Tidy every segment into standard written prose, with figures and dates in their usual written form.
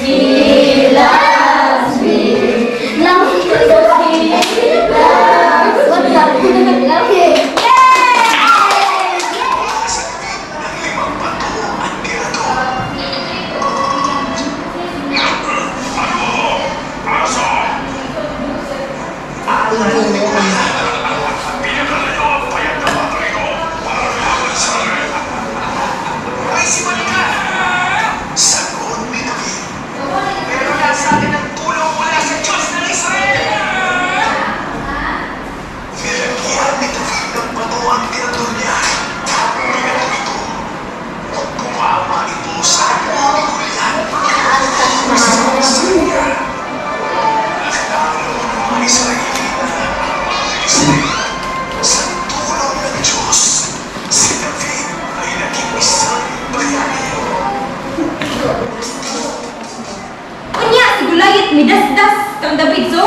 He loves me. Love He loves. What love? Sa David ng limang bato ang tirador. Ano? Aso! Alam ni Goliath. Pinakalayo ang payat na batang ito para lumaban sa akin. Ay, si Manika! Sagot ni David. Pero nasa akin ang tulong mula sa Diyos ng Israel! Nilagyan ni David ng bato ang tirador niya. At binato ito. Tumama ito sa ulo ni Goliath. Sa niya. Natalo ng mga Israelita ang mga Filisteo. Sa tulong ng Diyos, si David ay naging isang bayani. Unya, si Goliath midasdas kang David, so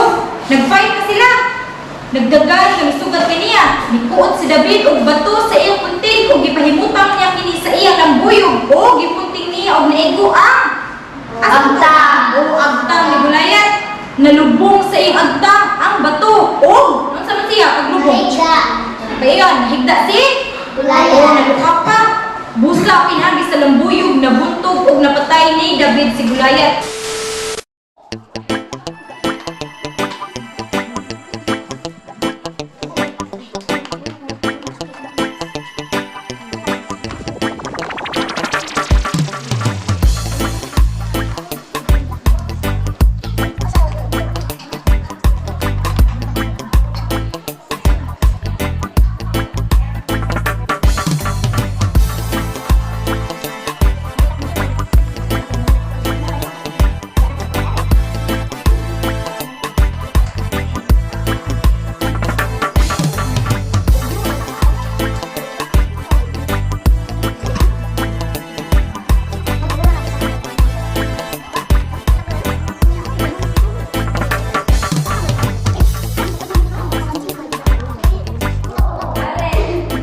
nagfight na sila. Nagdagan nga misugat kaniya. Mikuot si David og bato sa iyang punting ug gipahimutang niya kini sa iyang lambuyog o gipunting niya og naigo ang Agtang. O agtang ni Goliath. Nalubong sa iyang agtang ang bato o unsa man siya paglubong? Payon, nahigda si Goliath. Oo, naluka pa. Busa pinagi sa lambuyog, nabuntog ug napatay ni David si Goliath.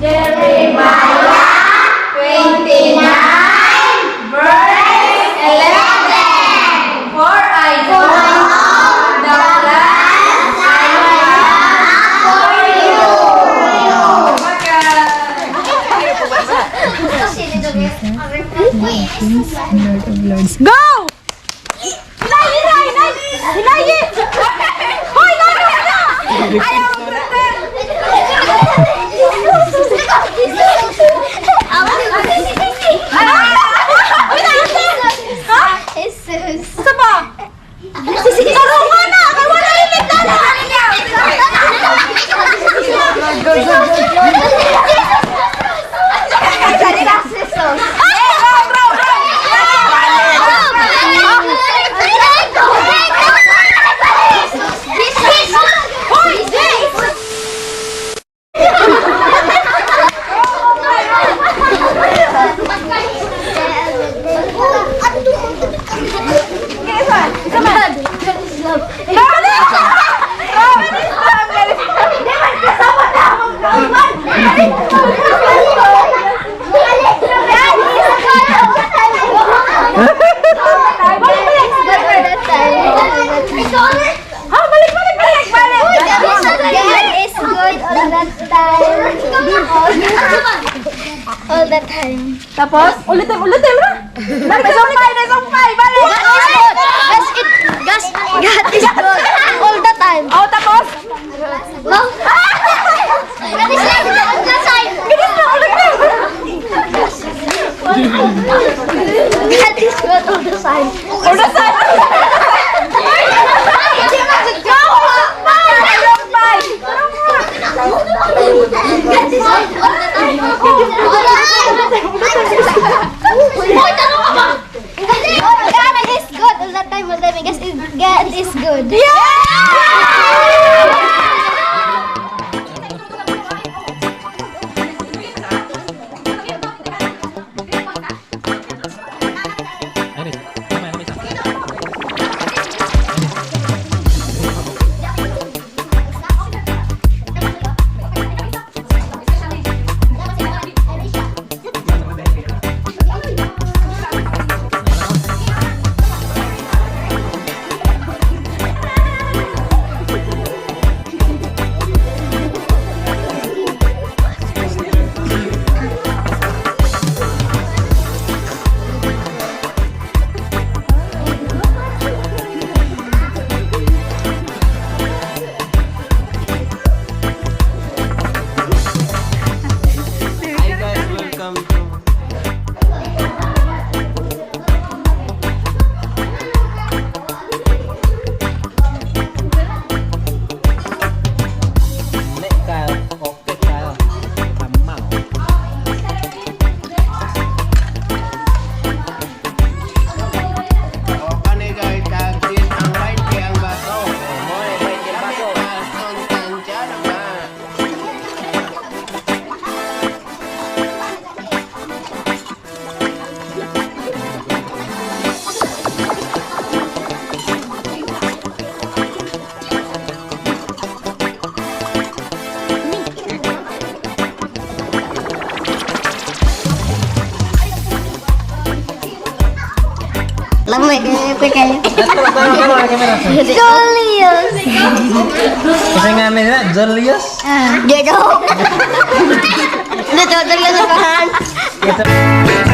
Jeremiah 29 verse 11. For I know the plans I have for you. Lord of Lords. Go! Hinay, hinay, hinay! Hinay! Hoy, no, no, no! Ayaw mag-pretend! Ha? Sa ba? Tarungan na! Kay wala limit na na! Go, go, go, go! Ay, go, go, go! Hoy, Jay! Isa man! Go! Ha, balik, balik, balik, balik! God is good all the time. All the time. Tapos, ulitin, ulitin na! Nagsumpay, nagsumpay! Balik! God is good. God is good all the time. Oh, tapos? No? God is good all the time. Bilis na, ulitin! God is good all the time. All the time! Go! Sumpay! God is good all the time. Hoy, tanong ka ba? God is good all the time, all the time. Because God is good. Yeah! Ay, tama, tama, isa. Lamay kayo. Tama, tama, camera. Julius. Kasi nga nila, Julius. Dito. Dito, Julius sa kahan. Ito.